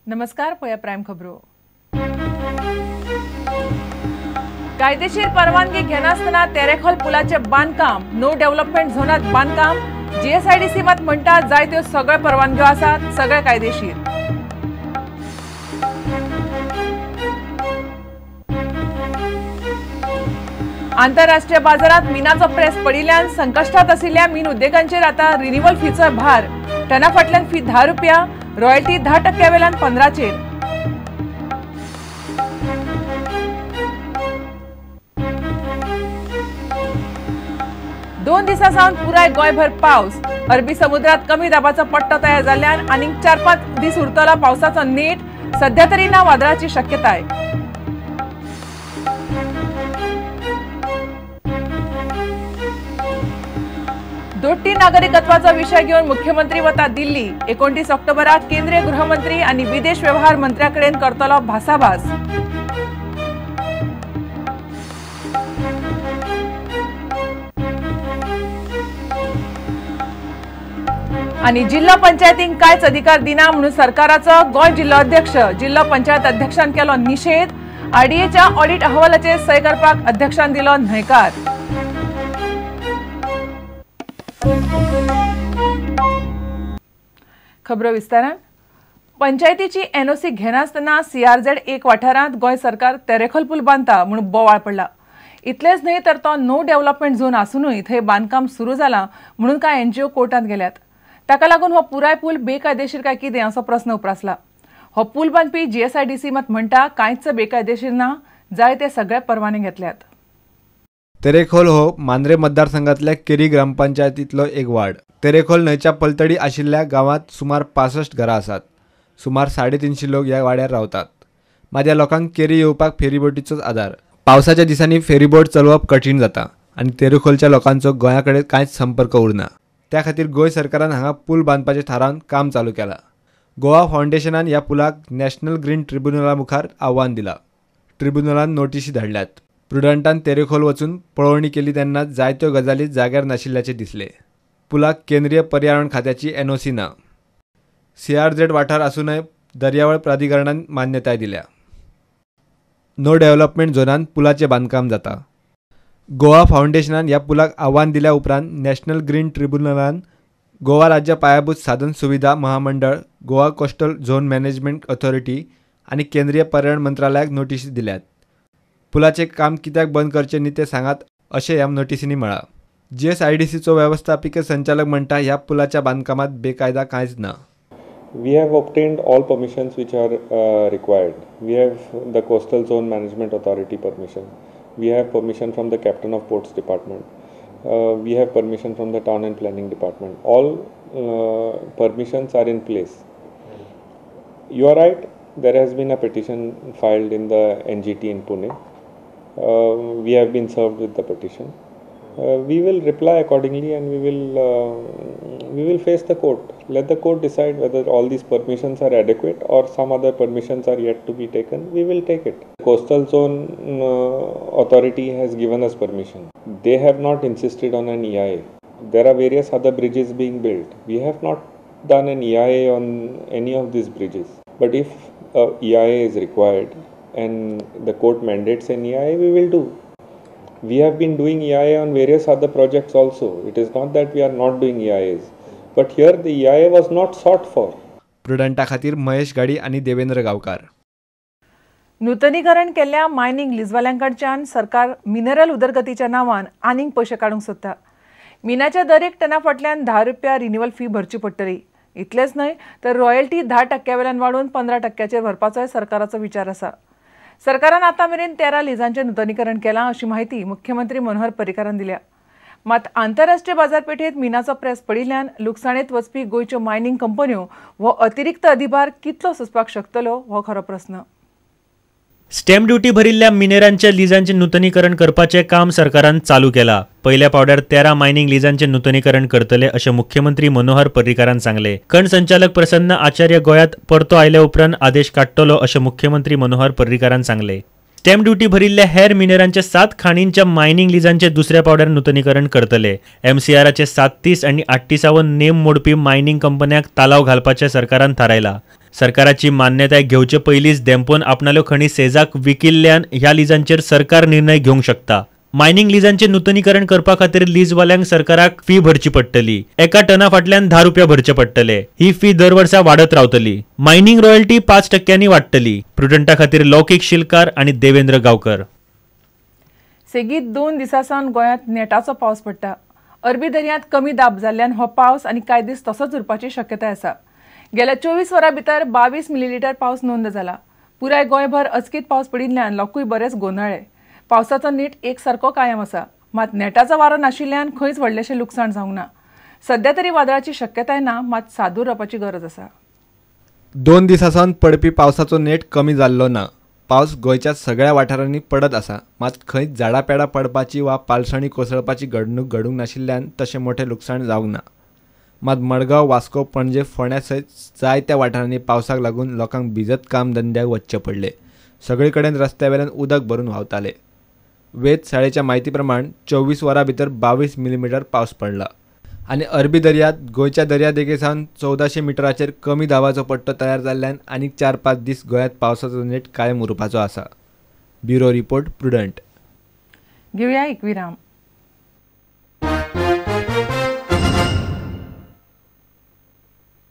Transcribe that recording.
नमस्कार, पळया प्रायम खबरो. कायदेशीर परवानगी घेनासतना तेरेखोल पुलाचे बांदकाम, नो डेव्हलपमेंट झोनात बांदकाम. जीएसआयडीसी मात म्हणटा जाय त्यो सगळे परवानग्यो आसात, सगळे कायदेशीर. आंतरराष्ट्रीय बाजारात मिनाचो प्रेस पडिल्ल्यान संकश्टात आशिल्ल्या मीन उद्देगांचेर आतां रिन्युअल फीचो भार. टना फाटल्यान फी 10 रुपया, रॉयल्टी 10% वेल्यान 15चेर. दोन दिसां सावन पुराय गोंयभर पावस. अरबी समुद्रात कमी दाबाचो पट्टो तयार जाल्ल्यान आनीक 4-5 दीस उरतलो पावसाचो नेट. सध्या तरी ना वादळाची शक्यताय. दोट्टी नागरिकत्वाचो विशय घेवन मुख्यमंत्री वता दिल्ली. 29 ऑक्टोबराक केंद्रीय गृहमंत्री आनी विदेश व्यवहार मंत्र्या कडेन करतलो भासाभास. आनी जिल्लो पंचायतींक कांयच अधिकार दिना म्हणून सरकाराचो गोंय जिल्लो अध्यक्ष जिल्लो पंचायत अध्यक्षान केलो निशेध. आरडीएच्या ऑडिट अहवालाचेर सय करपाक अध्यक्षान दिलो न्हयकार. खबरो विस्तारान. पंचायतीची एनओसी घेनासतना सीआरझेड 1 वाठारांत गोंय सरकार तेरेखोल पूल बांदता म्हणून बोवाळ पडला. इतलेंच न्हय तर तो नो डेव्हलपमेंट झोन आसूनय थंय बांदकाम सुरू जाला म्हणून कांय एनजीओ कोर्टांत गेल्यात. ताका लागून हो पुराय पूल बेकायदेशीर काय कितें असो प्रस्न उप्रासला. हो पूल बांदपी जीएसआयडीसी मात म्हणटा कांयच बेकायदेशीर ना, जाय ते सगळे परवाने घेतल्यात. तेरेखोल हो मांद्रे मतदारसंघातल्या केरी ग्रामपंचायतीतलो एक वार्ड. तेरेखोल न्हंयच्या पलतडी आशिल्ल्या गांवांत सुमार 65 घरां आसात. सुमार 350 लोक ह्या वाड्यार रावतात. मात ह्या लोकांक केरी येवपाक फेरीबोटीचोच आदार. पावसाच्या दिसांनी फेरीबोट चलोवप कठीण जाता आनी तेरेखोलच्या लोकांचो गोंया कडेन कांयच संपर्क उरना. त्या खातीर गोंय सरकारान हांगा पूल बांदपाचें थारावन काम चालू केलां. गोवा फावंडेशनान ह्या पुलाक नॅशनल ग्रीन ट्रिब्युनला मुखार आव्हान दिलां. ट्रिब्युनलान नोटिशी धाडल्यात. प्रुडंटान तेरेखोल वचून पळोवणी केली तेन्ना जायत्यो गजाली जाग्यार नाशिल्ल्याचें दिसलें. पुलाक केंद्रीय पर्यावरण खात्याची एनओसी ना. सीआरझेड वाठार आसूनय दर्यावळ प्राधिकरणान मान्यताय दिल्या. नो डेव्हलपमेंट झोनान पुलाचें बांदकाम जाता. गोवा फावंडेशनान ह्या पुलाक आव्हान दिल्या उपरांत नॅशनल ग्रीन ट्रिब्युनलान गोवा राज्य पायाभूत साधन सुविधा महामंडळ, Goa coastal zone management authority आनी केंद्रीय पर्यावरण मंत्रालयाक नोटीसी दिल्यात. पुलाचें काम कित्याक बंद करचें न्ही तें सांगात अशें ह्या नोटिसींनी म्हळां. जीएसआयडीसीचो व्यवस्थापकीय संचालक म्हणटा ह्या पुलाच्या बांदकामात बेकायदा कांयच ना. We have obtained all permissions which are required. We have the Coastal Zone Management Authority permission. We have permission from the Captain of Ports Department. We have permission from the Town and Planning Department. All permissions are in place. You are right, there has been a petition filed in the NGT in Pune. We have been served with the petition. We will reply accordingly and we will face the court. Let the court decide whether all these permissions are adequate or some other permissions are yet to be taken. We will take it. Coastal Zone Authority has given us permission. They have not insisted on an EIA. There are various other bridges being built. We have not done an EIA on any of these bridges. But if EIA is required and the court mandates an EIA, we will do. We have been doing EIA on various other projects also. It is not that we are not doing EIAs. But here the EIA was not sought for. प्रुडंटा खातीर महेश गाडी आनी देवेंद्र गांवकार. नूतनीकरण केल्ल्या mining लिजवाल्यांकडच्यान सरकार mineral उदरगतीच्या नांवान आनीक पयशे काडूंक सोदता. मिनाच्या दर एक टना फाटल्यान 10 रुपया रिन्युअल फी भरची पडटली. इतलेंच न्हय तर रॉयल्टी 10% वेल्यान वाडोवन 15% व्हरपाचोय सरकाराचो विचार आसा. सरकारान आतां मेरेन 13 लिजांचें नूतनीकरण केलां अशी माहिती मुख्यमंत्री मनोहर पर्रीकारान दिल्या. मात आंतरराष्ट्रीय बाजारपेठेत मिनाचो प्रेस पडिल्ल्यान लुकसाणेंत वचपी गोंयच्यो मायनिंग कंपन्यो हो अतिरिक्त अधिभार कितलो सोंसपाक शकतलो हो खरो प्रस्न. स्टॅम्प ड्युटी भरिल्ल्या मिनेरांच्या लिजांचें नूतनीकरण करपाचें काम सरकारान चालू केलां. पयल्या पावड्यार 13 मायनिंग लिजांचें नूतनीकरण करतले अशें मुख्यमंत्री मनोहर पर्रीकारान सांगलें. खण संचालक प्रसन्न आचार्य गोंयांत परतो आयल्या उपरांत आदेश काडटलो अशें मुख्यमंत्री मनोहर पर्रीकारान सांगलें. स्टॅम्प ड्युटी भरिल्ल्या हेर मिनेरांच्या 7 खाणींच्या मायनिंग लिजांचें दुसऱ्या पावड्यार नूतनीकरण करतले. एमसीआराचे 37 आनी 38 नेम मोडपी मायनिंग कंपन्यांक तालाव घालपाचें सरकारान थारायलां. सरकाराची मान्यताय घेवचे पयलींच डेम्पोन आपणाल्यो खणी सेजाक विकिल्ल्यान ह्या लिजांचेर सरकार निर्णय घेवंक शकता. मायनिंग लिजांचे नुतनीकरण करपा खातीर लीजवाल्यांक सरकाराक फी भरची पडटली. एका टना फाटल्यान 10 रुपया भरचे पडटले. ही फी दर वर्सा वाडत रावतली. Mining royalty 5% वाडटली. प्रुडंटा खातीर लौकीक शिलकार आनी देवेंद्र गांवकर. सेगीत 2 दिसां सावन गोंयांत नेटाचो पावस पडटा. अरबी दर्यांत कमी दाब जाल्ल्यान हो पावस आनी कांय दीस तसोच उरपाची शक्यताय आसा. गेल्या 24 वरां भितर 22 मिलीलिटर पावस नोंद जाला. पुराय गोंयभर अचकीत पावस पडिल्ल्यान लोकूय बरेच गोंदळ्ळे. पावसाचो नेट एकसारको कायम आसा, मात नेटाचो वारो नाशिल्ल्यान खंयच व्हडलेशें लुकसाण जावंक ना. सध्या तरी वादळाची शक्यताय ना, मात सादूर रावपाची गरज आसा. 2 दिसां सावन पडपी पावसाचो नेट कमी जाल्लो ना. पावस गोंयच्या सगळ्या वाठारांनी पडत आसा, मात खंयच झाडां पेडां पडपाची वा पालसणी कोसळपाची घडणूक घडूंक नाशिल्ल्यान तशें मोठें लुकसाण जावंक ना. मात मडगांव, वास्को, पणजे, फोंड्या सयत जायत्या वाठारांनी पावसाक लागून लोकांक भिजत काम धंद्याक वचचें पडलें. सगळे कडेन रस्त्या वेल्यान उदक भरून व्हांवतालें. वेधशाळेच्या म्हायती प्रमाण 24 वरां भितर 22 मिलीमिटर पावस पडला आनी अरबी दर्यांत गोंयच्या दर्यादेगे सावन 1400 मिटराचेर कमी दाबाचो पट्टो तयार जाल्ल्यान आनीक 4-5 दीस गोंयांत पावसाचो नेट कायम उरपाचो आसा. Bureau report, Prudent. घेवया एक विराम.